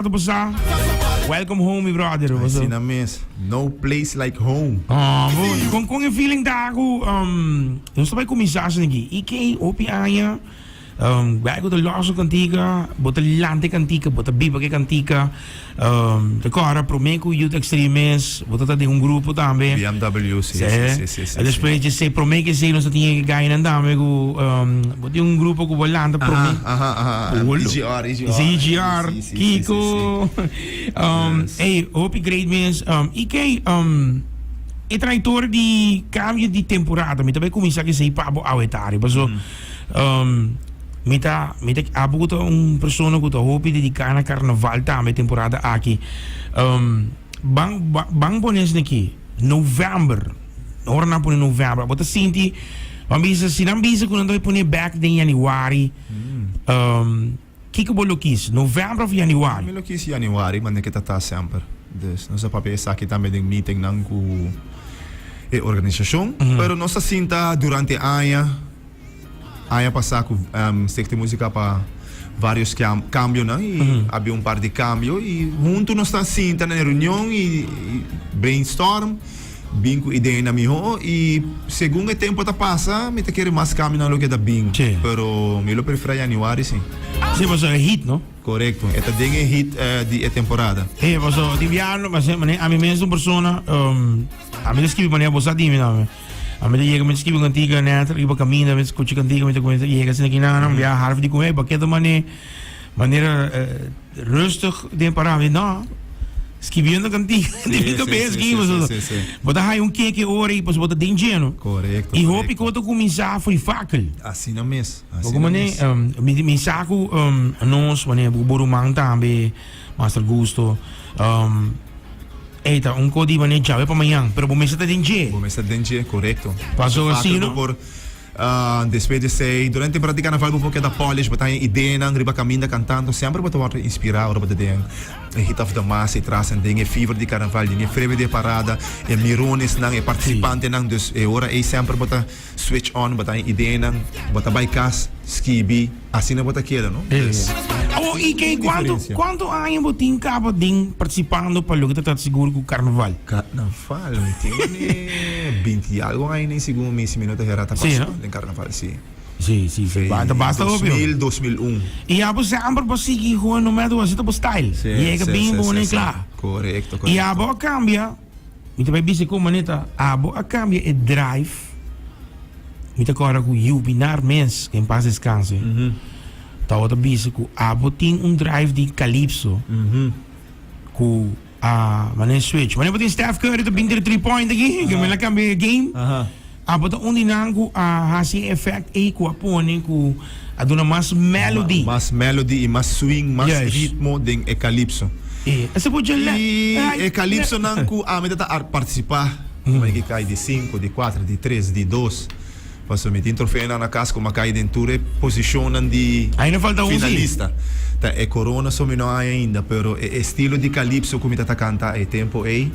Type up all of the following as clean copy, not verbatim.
Ta pasa? Welcome home, mi brother. Asina mes. No place like home. Ah, bo, con, con e feeling ta ku um, nos ta bai kuminsá asina aki. I ke hopi aña um, bai ku ta loso kantika, bo ta lanta e kantika, bo ta biba ku e kantika. Um, te kòrda promé ku Youth Extreme mes, bo ta ta den un grupo tambe. BMW, si, si, si, si, si. Despues dje esei, promé ku esei nos ta tin e gainan tambe ku um, bo tin un grupo ku bo lanta promé. Aha, aha, aha. Olo. EGR, EGR. Si, EGR. Si, si, si, Kiko. si, si. Um, Yes. Ey, hopi great mes. Um, y key, um, e trayectoria di cambio di temporada, mi ta bay cuminsa cu esey pa bo awe tardi. Paso, um, mi ta, mi ta, abo cu ta un persona cu ta hopi dedica na carnaval tambe temporada aki. Um, ban, ban, ban pone esne aki, november, ora nan pone november, abo ta sinti, ban bisa, si nan bisa cu nan ta bay pone back den januari, um, Kiko bo lo kis, november of januari? Mi lo kis januari, manera ke ta ta semper. Dus nos a papia esaki tambe den meetingnan ku e organisashon. Pero nos ta sinta durante aña, aña pasá ku Stichting Musica pa varios kambionan i a bin un par di kambio i huntu nos ta sinta na e reunion i brainstorm. Bin ku ideanan mihó i segun e tempu ta pasa mi ta kere mas kambionan loke ta bin. Sí. Pero mi lo preferá yanüari sí. Sí, pasobra e hit, no? Korekto, e ta den e hit di e temporada. Sí, pasobra di biaha, pasobra ami mes un persona, ami ta skibi manera bo sa di mi tambe. Ami ta yega mi ta skibi un kantika nèt riba kaminda, mi ta skucha kantika, mi ta kuminsá yega asina kinan, mi a harf di ku hey, pak'e ta manera Rustig den para mi no. Skibiendo kantiga den mi kabes ki pasobra bo ta haya un keke ora i pasobra bo ta den djeno. Korekto, I hopi ku bo ta kuminsá for di fakel. Asina mes, Bo asina ku mane mes. mi mi sa ku nos mane bo ruman tambe Master Gusto ey ta un ko di mane djawe pa mañan pero bo mester ta den dje. Bo mester den dje, korekto. Pasobra Fakel si bo no. por Despues di esei, durante temporada di karnaval bo por keda polish, bo ta haña ideanan riba kaminda kantando. Semper bo ta wòrdu inspirá ora bo ta den e heat of the masa i tras den e fever di karnaval, den e freve di e parada, e mironesnan, e partisipantenan. Dus e ora ei semper bo ta switch on, bo ta haña ideanan, bo ta bai kas skibi, asina bo ta keda, no? Dus. Awor, i ke kuantu kuantu aña bo tin kaba den partisipando pa loke ta trata sigur ku karnaval? Karnaval, mi tin mane binti i algu aña nei segun mi si mi no ta hera ta Sí, no? partisipando den karnaval, si. Sí, sí, sí. Ba, ta basta Dos hopi, hoor. mil, 2001. I abo semper bo sigui gewoon no matter what, así ta bo style. Sí, Yega sí, bin sí, bo sí, pone sí. kla. Korekto, I korekto. abo a kambia, mi ta bai bisa kon manera abo a kambia e drive, mi ta kòrda ku Jubinar mes, ke en paz descanse, tabata bisa ku abo tin un drive di calypso ku a manera switch. Wanneer bo tin Steph Curry ta bin tira three point aki, ke mela kambia e game. Abo ta un di nan ku a hasi e effect ei ku a pone ku a duna mas melody. Mas melody i mas swing, mas Juist. ritmo den e calypso. E ese por dje le I ai e calypsonan ku ami ta ta partisipá, ku mi kai di sinku, di kuater, di tres, di dos. Pasobra mi tin trofeonan na kas ku mi a kai den tur e posishonnan di Ainda falta un si. finalista. Ta e korona so mi no haña ainda, pero e estilo di calypso ku mi ta ta kanta e tempu ei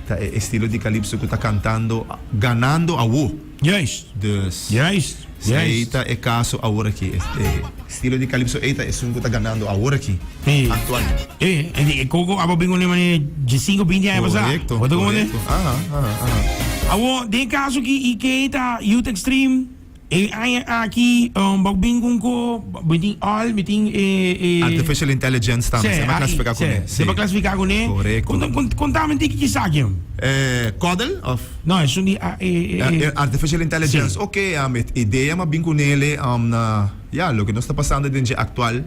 ta e estilo di calypso ku ta kantando, ganando awo. Juist. Dus, Juist, esei juist. ta e kaso awor aki. E estilo di calypso ei ta esun ku ta ganando awor aki, Sí. aktual. E, e di e koko abo bin un mane diesinco, binti aña pasá. Korekto, Bo ta komprende? korekto. Aha, aha, aha. Awo, den e kaso ki IK ta Youth Extreme, e aña aki um, bo bin ku un ko, mi tin all, mi tin e, e Artificial intelligence tambe, Sí, se a AI, klasifiká sí, kuné. se a klasifiká kuné. Korekto. Konta, kont, kontami un tiki kisaki. Eh, Cuddle of? No, esun di a, e, e, e. Eh, artificial intelligence. Sí. Ok, um, e idea m'a bin kunele um, na, ya, loke nos ta pasando den dje aktual.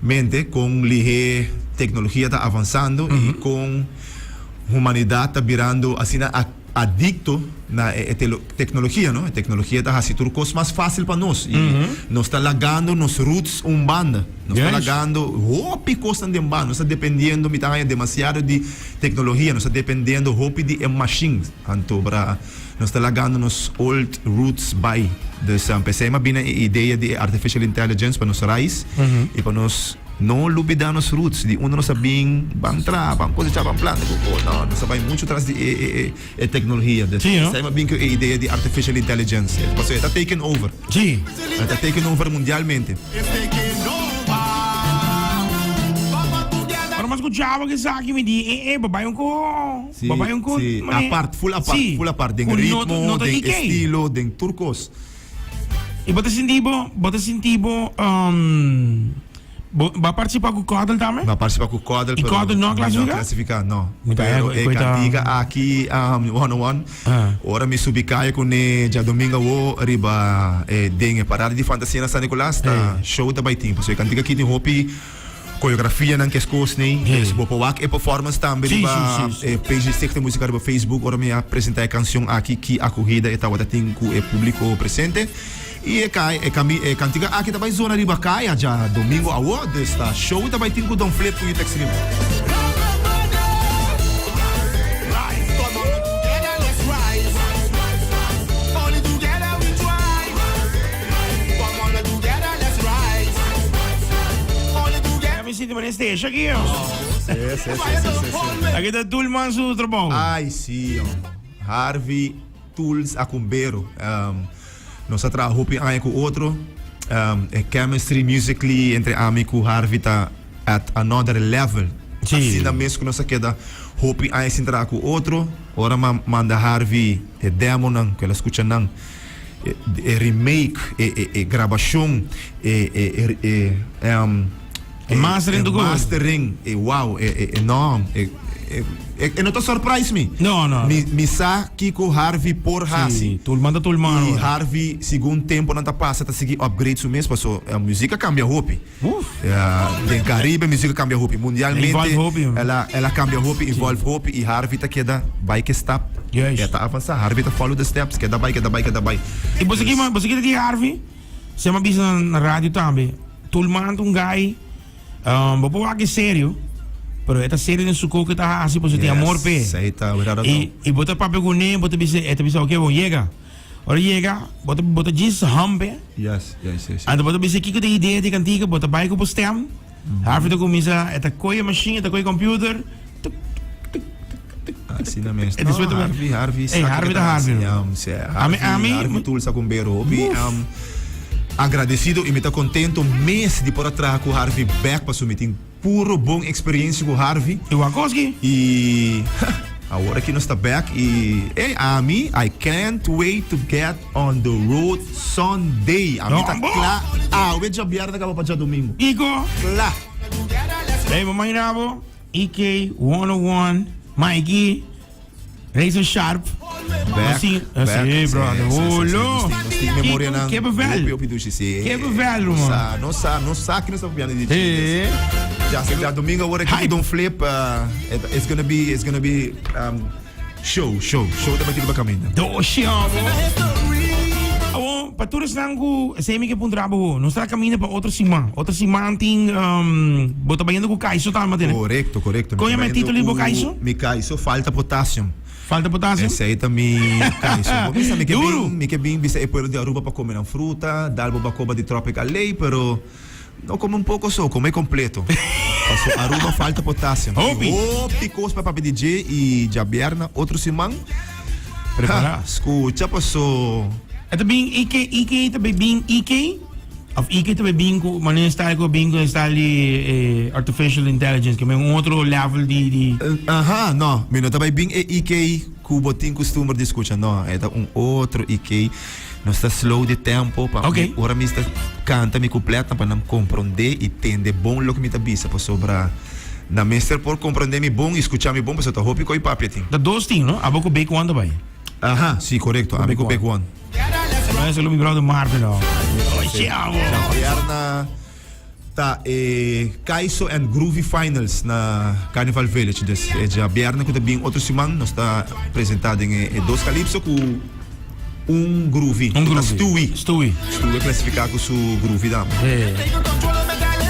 Mente kon lihé teknologia ta avansando i kon humanidat ta birando asina adikto na e teknologia, no? E teknologia ta hasi tur kos mas fásil pa nos i nos ta lagando nos roots un banda. Nos ta lagando hopi kosnan den banda. Nos ta dependiendo, mi ta haña demasiado di teknologia, nos ta dependiendo hopi di e mashin. Anto bra. Nos ta lagando nos old roots bai. Dus p'esei m'a bini e idea di e artificial intelligence pa nos rais i pa nos no lubida nos roots di unda nos a bin, ban traha, ban kosecha, ban planta ku ko. No, nos a bai muchu tras di e e e teknologia. Dus p'esei m'a bin ku e idea di artificial intelligence. Pasobra e ta taken over. E ta taken over mundialmente. skuchaba ku esaki mi di e e bo bai un ko Si, bo bai un ko si, mane apart, full apart, si full apart, den ku no ritmo, no ta den IK. estilo, den tur kos. I bo ta sinti bo bo ta sinti bo bo bo a participa ku Cuddle tambe? Mi a participa ku Cuddle I pero Cuddle no a mi no a clasifica? clasifica, no. Mi ta Pero ego e e ta cantica aki one on one, Ah. ora mi subi caya cune djadomingo awo riba e den e parada di fantasia na San Nicolas ta Eh. show ta bay tin pasobra e cantica aki tin hopi Coreografianan kes cos nei. Hey. Dus bo por wak e performance tambe Sí, riba sí, sí, sí. e page di Stichting Musica riba Facebook ora mi a presenta e cancion aki ki acogida e tabata tin cu e publico presente. Y e kai e cami e cantica aki ta bay zona riba caya dja domingo awo dus ta show ta bay tin cu Don Flip cu Youth Extreme. Mi sinti manera station aki yo. Sí, sí, sí, sí, sí, sí. Aki ta Tulman su trabou. Ai, sí, oh. Harvey Tools Acumbero. Um, nos a traha hopi aña ku otro. Um, e chemistry musically entre ami ku Harvey ta at another level. Sí. Asina mes ku nos a keda hopi aña sin traha ku otro. Ora ma manda Harvey e demonan ku el a skucha nan. E remake, e e grabacion, e e e E mastering e mastering, e wow, e e no, e e no ta surprise mi. No, no. Mi mi sa kico Harvey por haci. Si, Tulman ta Tulman. Y Harvey segun temponan ta pasa ta sigui upgrade su mes paso e music a cambia hopi. Uf. Den Caribe music a cambia hopi, mundialmente Evolve hopi. el a el a cambia hopi, evolve hopi y Harvey ta keda bai ke stap. Juist. E ta avansa, Harvey ta follow the steps, keda bai, keda bai, keda bai. Y bo sa ki bo sa ki ta di Harvey? Se mi a bisa na radio tambe, Tulman ta un guy, bo por wak e serio, pero e ta serio den su koke ta hasi pasobra e tin amor p'e. Yes, esei ta without a doubt. Y y bo ta papia kuné, bo ta bisa, e ta bisa ok bon yega. Ora yega, bo ta bo ta djis hump e. Yes, yes, yes. Anto bo ta bisa kiko ta e idea di kantika, bo ta bai ku bo stem. Harvey ta kuminsá, e ta kohe e machine, e ta kohe e computer, tuk, tuk, tuk, tuk, tuk. Asina mes. E despues ta No, Harvey, Harvey Ey, sa Harvey kiko ta ta Harvey. hasi. Um, se, Ami, Harvey, ami, Harvey Tulsa ku Bero. Hopi, Uf. um, agradecido i mi ta contento mes di por a traha ku Harvey bek pasobra mi tin Puro bon experiencia cu Harvey. Y Wakoski. Y awor aki nos ta back y ey ami I can't wait to get on the road Sunday. Ami ta cla awe djabièrnè caba pa djadomingo. Kiko? Cla. Ey bo imagina bo EK 101 Mikey. Razor sharp. Back, Así, back, así, brother. sí, sí, sí, sí. Olo. Nos tin memoria nan. Ke bevel. Hopi, hopi dushi, sí. Ke bevel, Nos man. sa, nos sa, nos sa ki nos ta papiando di Eh. Ja, sí, ja, domingo awor aki Hype. Don Flip, it, it's gonna be, it's gonna be, show, show, show ta bati riba caminda. Doshi, amo. Awor, pa tur esnan ku esei mi ke puntra bo, nos ta caminda pa otro siman. Otro siman tin, bo ta bayendo ku Kaiso tambe, tene? Korekto, korekto. Kon yama e titulo di bo Kaiso? Mi Kaiso, Falta Potassium. Falta Potassium? Esei ta mi Kaiso. Bo bisa mi ke Duru! bin, mi ke bin bisa e pueblo di Aruba pa come nan fruta, dal bo bacoba di Tropic Alley, pero no come un poco so, come completo. Paso Aruba falta potassium. Hopi! Hopi cos pa papia di dje y djabièrnè otro siman. Prepara. Ha, scucha paso. E ta bin IK, IK ta bin IK? Of IK ta bin cu manera style cu a bin cu e style di artificial intelligence, ke men un otro level di di. Aha, no, mi no ta bai bin e IK cu bo tin custumber di scucha, no, e ta un otro IK. Nos ta slow di tempo pa Ok. ora mi ta canta mi cupletnan pa nan compronde y tende bon loke mi ta bisa pasobra nan mester por compronde mi bon y scucha mi bon pasobra ta hopi coy papia tin. Ta dos tin, no? Abo cu Big One ta bai. Aha, si, corecto, ami cu Big One. No es lo mi brother Marvin no. Oye, amo. Djabièrnè ta e Kaiso and Groovy Finals na Carnival Village. Dus e djabièrnè ku ta bin otro siman nos ta presentá den e dos Calypso ku un Groovy. Un Ku ta Groovy. Stewie. Stewie. Stewie a klasifiká ku su Groovy dam.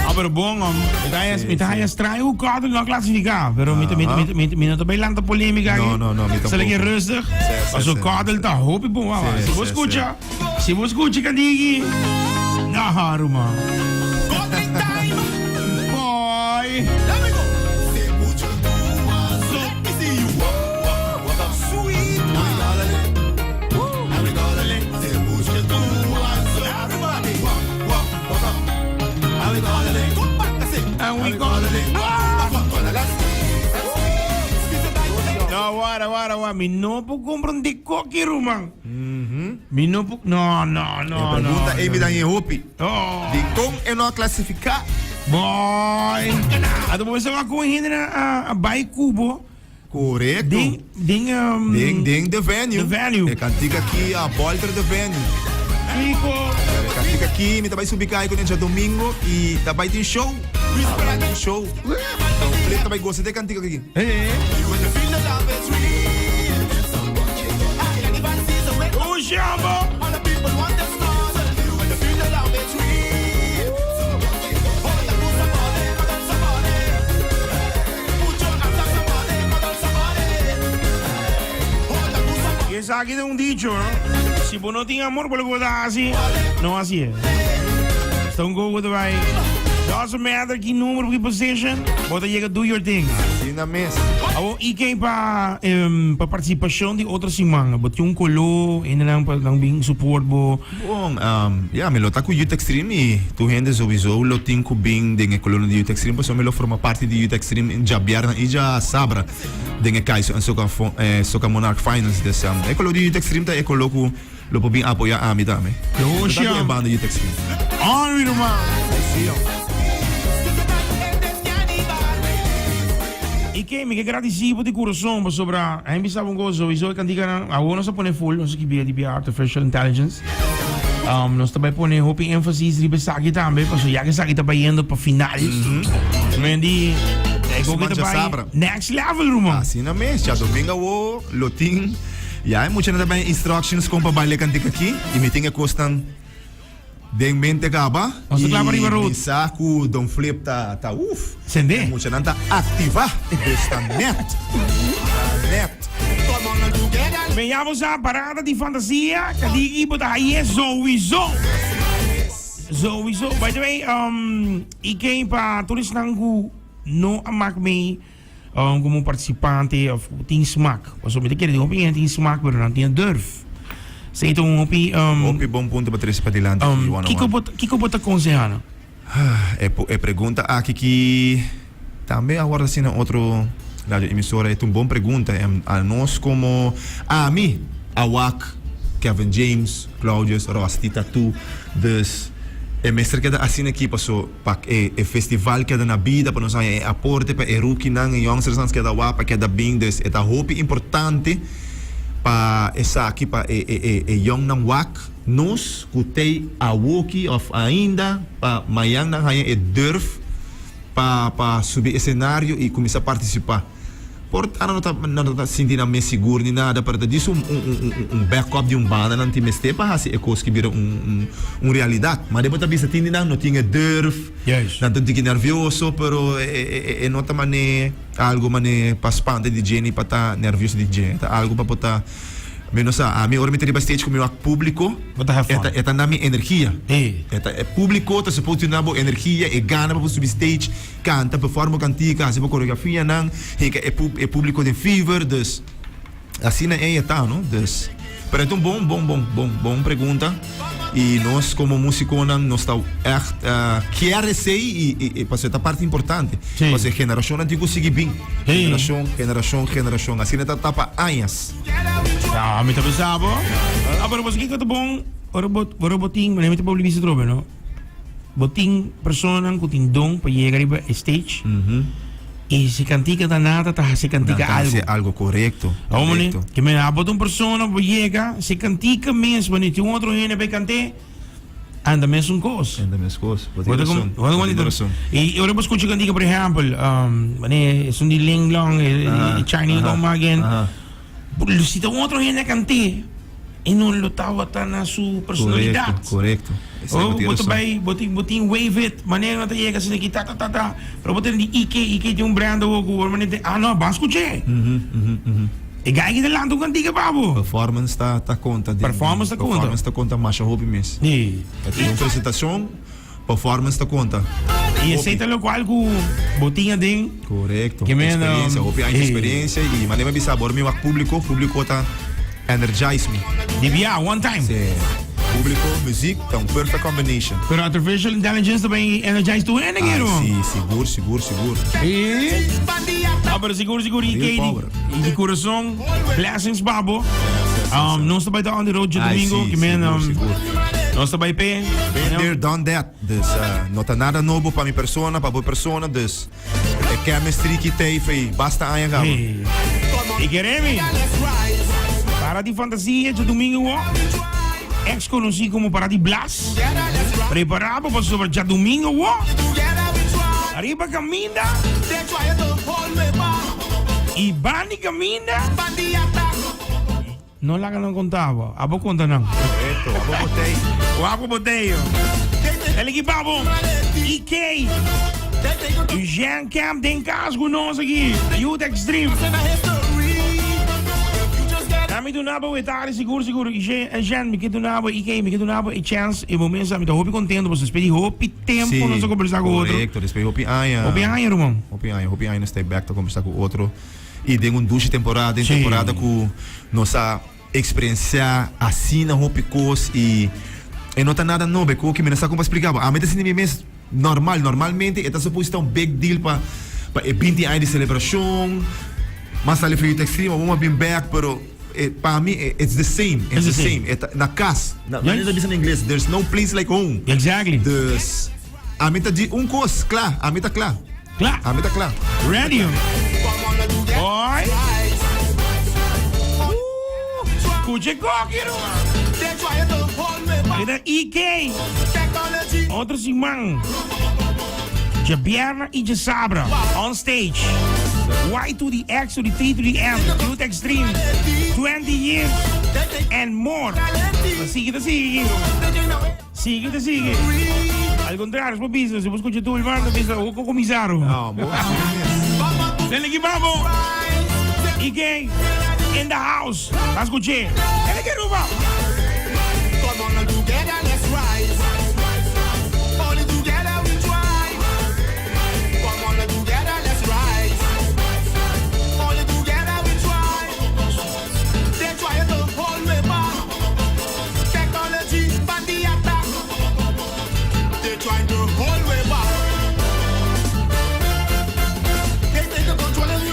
Ah, pero bon, om. Mi ta haya, mi ta haya straño ku Cotton no a klasifiká. Pero mi ta, mi, mi, mi, mi no ta bai lanta polémika aki. No, no, no, mi Sali tampoco. ki rustig. Sí, sí, Paso sí. Cotton ta hopi bon, wawa. Sí, Si bo sí, skucha, si bo skucha Kadiki, no haru, man. Boy. And we gonna Awara, awara, awara. Mi no por comprende koki, ruman. Mi no por... No, no, no, E no. pregunta ei mi dan e hopi. Oh. Di kon e no a klasifiká? Boy. Anto bo mester wak kon hende nan a, a bai kubo Korekto. den, den, um, Den, den the venue. The venue. E kantika aki a bolter the venue. Kiko. E kantika aki mi ta bai subi kai kuné djadomingo i ta bai tin show. Ta bai tin show. Don Flip ta bai gosa di e kantika aki. Eh. Ushambo. Y esaki ta un dicho, no? Si bo no tin amor pa loke bo ta haci, no hacié. Stone Cold ta bay, Doesn't matter ki numero, ki position, bo ta yega do your thing. Asina mes. Awor, IK pa, pa participacion di otro siman, bo tin un color, hendenan pa nan bin support bo? Bon, ya, mi lo ta ku Youth Extreme i tur hende souiso lo tin ku bin den e kolona di Youth Extreme pasobra mi lo forma parti di Youth Extreme djabièrnè i djasabra den e Kaiso en Soca Soca Monarch Finals. Dus e koló di Youth Extreme ta e koló ku lo por bin apoyá ami tambe. Mi ta ku e banda Youth Extreme. Henry ruman. I ke mi ke gradisí bo di kurason pasobra a bisa bo un kos souiso e kantikanan awor nos a pone full nos a skibí di bia artificial intelligence. Nos ta bai pone hopi énfasis riba esaki tambe, pasobra ya ku esaki ta bayendo pa final. Men di, e koke ta bai next level, ruman. Asina mes, djadomingo awo lo tin, ya e muchanan ta bai instructions kon pa baila e kantika aki, i mi tin e kosnan den mente kaba. Nos ta kla pa riba I road. mi sa ku Don Flip ta ta uf. Sende. E muchanan ta aktivá, dus ta nèt. Ta nèt. Men ya bo sa, parada di fantasia, kadigi bo ta haye souiso. Souiso. By the way, um, i ken pa tur esnan ku no a mak mee um, komo partisipante of ku tin smak. Pasobra mi ta kere di hopi hende tin smak, pero nan tin e durf. Esei ta un hopi, um, Hopi bon punto pa trese padilanti, um, one on kiko one. bo ta, kiko bo ta konseha nan? E pregunta aki ki tambe a wòrdu hasi na otro radio emisora e ta un bon pregunta. A nos komo ami a wak Kevin James, Claudius, Rusty Tattoo dus e mester keda asina aki paso pa e festival keda na bida pa nos haña e aporte pa e rukinan e youngstersnan keda wak pa keda bin dus e ta hopi importante pa esaki pa e yongnan wak. Nos ku tei awoki òf ainda pa mayan nan haña e durf pa pa subi esenario i kuminsá partisipá. Por ta nan no ta nan no ta sinti nan mes sigur ni nada, pero ta djis un un un un backup di un banda nan tin mester pa hasi e kos ki bira un un un realidat. Ma bo ta bisa tin di nan no tin e durf, nan ta un tiki nervioso, pero e e e no ta man'é algu man'é pa spanta di dje ni pa ta nervioso di dje. Ta algu pa por ta. Mi no sa, ami ora mi ta riba stage ku mi wak públiko, Bo ta have e ta fun. e ta na mi energia. E. E ta e públiko ta supos duna bo energia, e gana pa bo subi stage, kanta, perform bo kantika, hasi bo koreografianan, hinka e pu e públiko den fever, dus asina ei e ta no, dus pero e ta un bon bon bon bon bon pregunta i nos komo músikonan nos ta ègt kier esei i i i pasobra e ta parti importante, Sí. pasobra e generashonnan tin ku sigui bin, Sí. generashon, generashon, generashon, asina ta ta pa añas. Ah, mi ta bisa bo. Ah, pero boso kiko ta bon, ora bo, ora bo tin, mi ta por bisa trobe, no? Bo tin personanan ku tin don pa yega riba e stage. I si kantika ta nada, ta hasi kantika Nan ta algo. hasi algo korekto. Awor, mane, Korekto. ke men abo ta un persona bo yega, si kantika mes, mane, tin un otro hende pa e kant'é, Anda mesun kos. Anda mes kos. Bo tin Bo ta rason. kom- bo ta Bo tin kom- rason. I ora bo skucha kantika, por ehèmpel, um, wanneer esun di Ling Long, e, Aha, e Chinese aha, Gong Again, aha. bo- si ta un otro hende a kant'é, e no lo tabata na su personalidat. Korekto, korekto. Esei Oh, bo tin bo ta rason. bai, bo tin, bo tin wave it, manera no ta yega asina aki, ta, ta, ta, ta. Pero bo tin di Ike, Ike tin un brand awor ku ora manera ah no, ban skuch'é. E guy ki ta lanta un kantika pa bo. Performance ta ta konta den. Performance ta konta. Performance ta konta masha hopi mes. Sí. E tin un presentashon, performance ta konta. I esei ta lokual ku bo tin aden. Korekto. Ke men, Eksperensia, hopi aña sí. eksperensia i manera mi a bisa bo ora mi wak públiko, públiko ta energize mi. Di bia, one time. Sí. Públiko, muziek ta un perfect combination. Pero artificial intelligence ta bai energize tur hende, Ai, kero. sí, sigur, sigur, sigur. Sí. Ah, pero sigur, sigur, Real IK, power. di, di corazón, blessings pa bo. Nos ta bai ta on the road Ai, djadomingo, si, ki men, sigur, sigur. nos ta bai pe. Been there, done that. Dus no ta nada nobo pa mi persona, pa bo persona. Dus e chemistry ki t'ei fei basta aña caba. Hey. I keremi. Para di fantasia djadomingo wo. Ex conocí como para di Blas. Prepara bo pasobra djadomingo wo. Ariba caminda. I bandi caminda. No laga nan conta bo. Abo conta nan. Correcto. Abo botei. O abo botei. El equipa bo. IK. Eugene Camp den cas cu nos aki. Youth Extreme. Dami duna bo e tarde sigur sigur. Eugene, mi ke duna bo IK, mi ke duna bo e chance. E momento sa mi ta hopi contento pasobra despues di hopi tempo nos a conversa cu otro. Correcto, despues di hopi aña. Hopi aña ruman. Hopi aña, hopi aña nos ta back ta conversa cu otro. I den un dushi temporada, den temporada ku nos a eksperensiá asina hopi kos i e no ta nada nobo, e ku mi no sa kon pa splika bo. Ami ta sinti mi mes normal, normalmente e ta supos ta un big deal pa pa e binti aña di selebrashon, mas sali for Youth Extreme, awor a bin bek, pero e pa mi it's the same, it's the same, e ta na kas, manera ta bisa na ingles, there's no place like home. Exactly. Dus ami ta di un kos kla, ami ta kla. Kla. Ami ta kla. Ready. Oi. Kuche koki, ruman. Mira IK. Otro siman. Djabierna y djasabra. On stage. Y to the X to the T to the M. Youth Extreme. 20 years and more. Sigui ta sigui. Sigui ta sigui. Al contrario, bo bisa, si bo scucha tur man, ta bisa, o comisaro. No, bo así mes. Dale ki babo. Y gay in the house. Ta scuché. Dale ki Aruba.